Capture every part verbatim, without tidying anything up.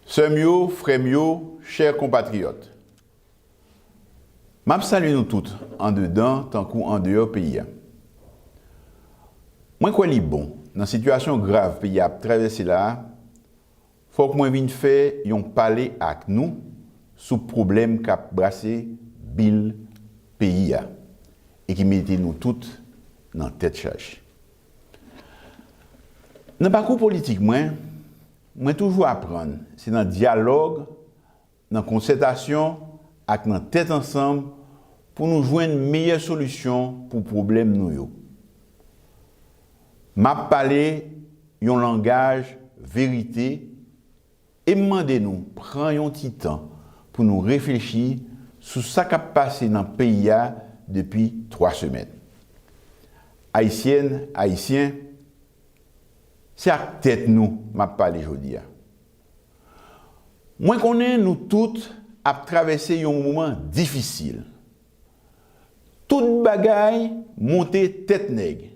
Sè m yo, frè m yo, chè konpatriyòt, m ap salye nou tout, andedan tankou andeyò peyi a. Mwen kwè li bon, nan sitiyasyon grav peyi a ap travèse la a, fòk mwen vin fè yon pale ak nou sou pwoblèm k ap brase bil peyi a e ki mete nou tout nan tèt chaje. Nan pakou politik mwen, mwen toujou aprann se nan dyalòg, nan konsètasyon ak nan tèt ansanm pou nou jwenn meyè solisyon pou pwoblèm nou yo. M ap pale yon langaj verite e m mande nou pran yon ti tan pou nou reflechi sou sa k ap pase nan peyi a depi twa semèn. Ayisyèn, Ayisyen, se ak tèt nou m ap pale jodi a. Mwen konnen nou tout ap travèse yon moman difisil. Tout bagay monte tèt nèg.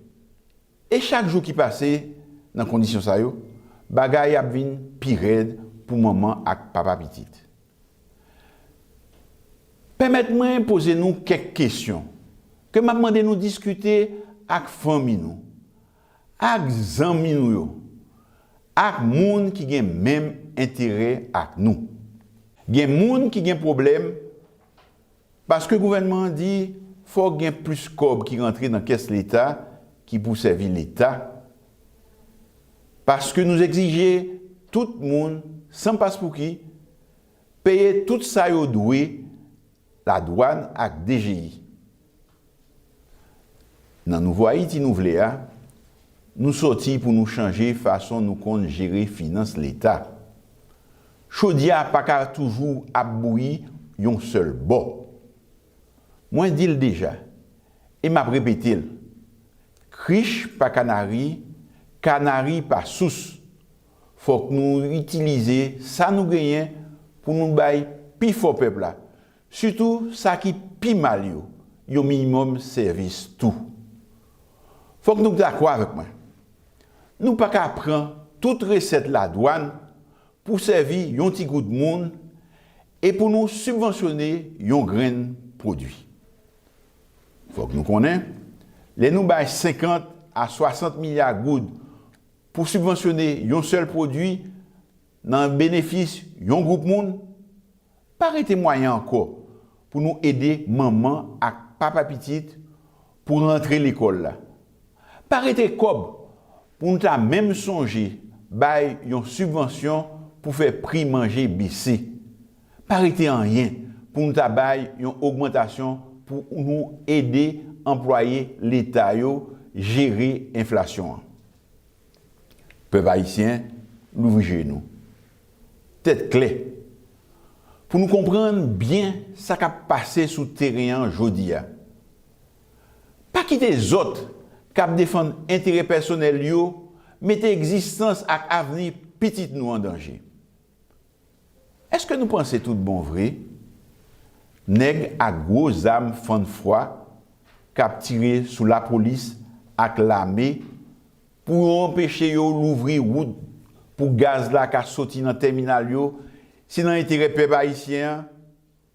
E chak jou ki pase nan kondisyon sa yo, bagay ap vin pi rèd pou manman ak papa pitit. Pèmèt mwen poze nou kèk kesyon ke m ap mande nou diskite ak fanmi nou, ak zanmi nou yo, ak moun ki gen menm enterè ak nou. Gen moun ki gen pwoblèm paske gouvènman an di fòk gen plis kòb ki rantre nan kès Leta ki pou sèvi Leta, paske nou egzije tout moun, san paspouki, peye tout sa yo dwe ladwàn ak D G I. Nan Nouvo Ayiti nou vle a, nou sòti pou nou chanje fason nou konn jere finans Leta. Chodyè a pa ka toujou ap bouyi yon sèl bò. Mwen di l deja, e m ap repete l, krich pa kanari, kanari pa sous. Fòk nou itilize sa nou genyen pou nou bay pifò pèp la, sitou sa ki pi mal yo, yon minimòm sèvis tou. Fòk nou dakò avèk mwen. Nou pa ka pran tout resèt ladwàn pou sèvi yon ti gwoup moun e pou nou sibvansyone yon grenn pwodui. Fòk nou konnen, lè nou bay senkant a swasant milya goud pou sibvansyone yon sèl pwodui nan benefis yon gwoup moun, pa rete mwayen ankò pou nou ede manman ak papa pitit pou rantre lekòl la. Pa rete kòb pou nou ta menm sonje bay yon sibvansyon pou fè pri manje bese. Pa rete anyen pou nou ta bay yon ogmantasyon pou nou ede anplwaye Leta yo jere enflasyon an. Pèp ayisyen, louvri je nou. Tèt klè. Pou nou konprann byen sa k ap pase sou teren an jodi a. Pa kite zòt k ap defann enterè pèsonèl yo mete egzistans ak avni pitit nou an danje. Èske nou panse tout bon vre, nèg ak gwo zam fann fwa k ap tire sou lapolis ak lame pou yo anpeche yo louvri wout pou gaz la ka soti nan tèminal yo, se nan enterè pèp ayisyen an,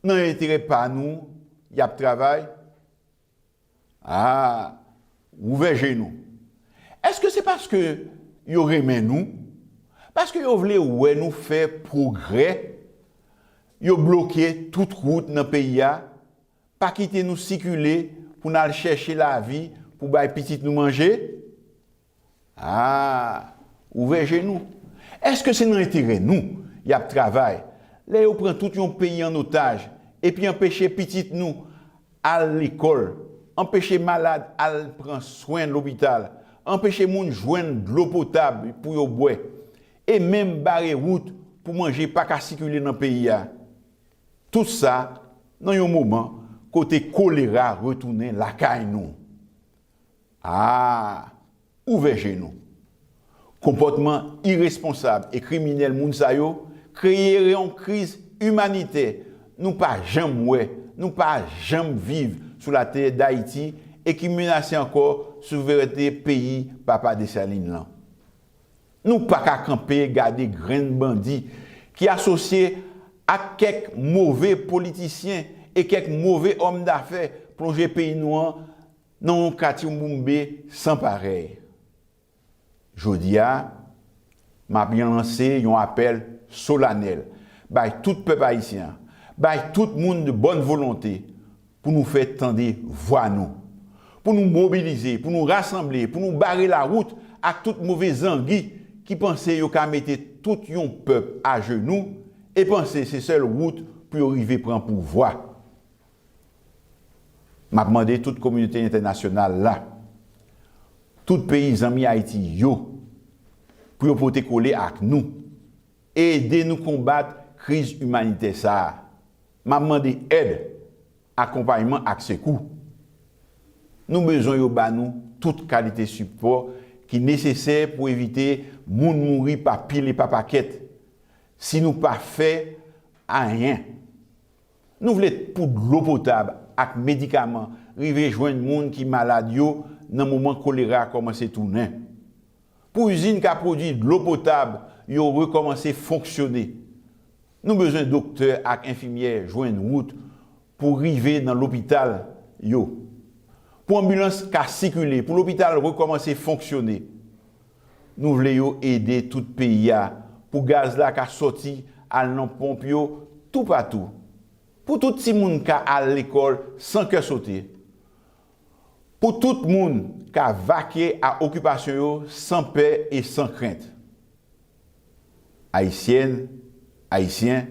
nan enterè pa nou y ap travay? A, ouvè je nou. Èske se paske yo renmen nou? Paske yo vle wè nou fè pwogrè? Yo bloke tout wout nan peyi a, pa kite nou sikile pou n al chèche lavi pou bay pitit nou manje? A, ouvè je nou. Èske se nan enterè nou y ap travay lè yo pran tout yon peyi an otaj epi anpeche pitit nou al lekòl, anpeche malad al pran swen lopital, anpeche moun jwenn dlo potab pou yo bwè, e menm bare wout pou manje pa ka sikile nan peyi a? Tout sa nan yon moman kote kolera retounen lakay nou. A, ouvè je nou. Konpòtman iresponsab e kriminèl moun sa yo kreye yon kriz imanitè nou pa janm wè, nou pa janm viv sou latè Dayiti e ki menase ankò souverènte peyi Papa Desalin lan. Nou pa ka kanpe gade grenn bandi ki asosye ak kèk move politisyen e kèk move òm dafè, plonje peyi nou an nan yon katyoumboumbe san parèy. Jodi a, m ap lanse yon apèl solanèl bay tout pèp ayisyen an, bay tout moun de bòn volonte pou nou fè tande vwa nou, pou nou mobilize, pou nou rasanble, pou nou bare lawout ak tout move zangi ki panse yo ka mete tout yon pèp ajenou e panse se sèl wout pou yo rive pran pouvwa. M ap mande tout kominote entènasyonal la, tout peyi zanmi Ayiti yo, pou yo pote kole ak nou e ede nou konbat kriz imanitè sa a. M ap mande èd, akonpayman ak sekou. Nou bezwen yo ba nou tout kalite sipò ki nesesè pou evite moun mouri pa pil e pa pakèt. Si nou pa fè ayen, nou vle pou dlo potab ak medikaman rive jwenn moun ki malad yo nan moman kolera kòmanse tounen. Pou izin ka pwodui dlo potab yo rekòmanse fonksyone. Nou bezwen doktè ak enfimyè jwenn wout pou rive nan lopital yo. Pou anbilans ka sikile, pou lopital rekòmanse fonksyone. Nou vle yo ede tout peyi a pou gaz la ka sòti al nan ponp yo toupatou. Pou tout timoun ka al lekòl san kè sote. Pou tout moun ka vake a okipasyon yo san pè e san krent. Ayisyèn, Ayisyen,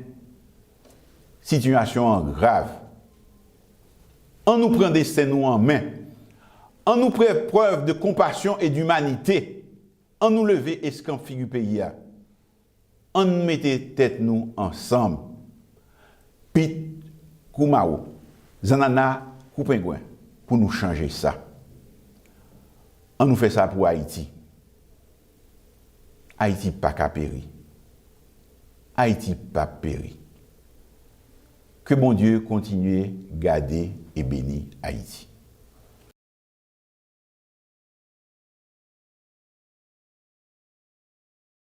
sitiyasyon an grav. Ann nou pran desten nou an men. Ann nou fè prèv de konpasyon e dimanite. Ann nou leve eskanp figi peyi a. Ann nou mete tèt nou ansanm. Pit kou mawo, zannanna kou pengwen pou nou chanje sa. Ann nou fè sa pou Ayiti. Ayiti pa ka peri. Ayiti p ap peri. Ke Bondye kontinye gade e beni Ayiti.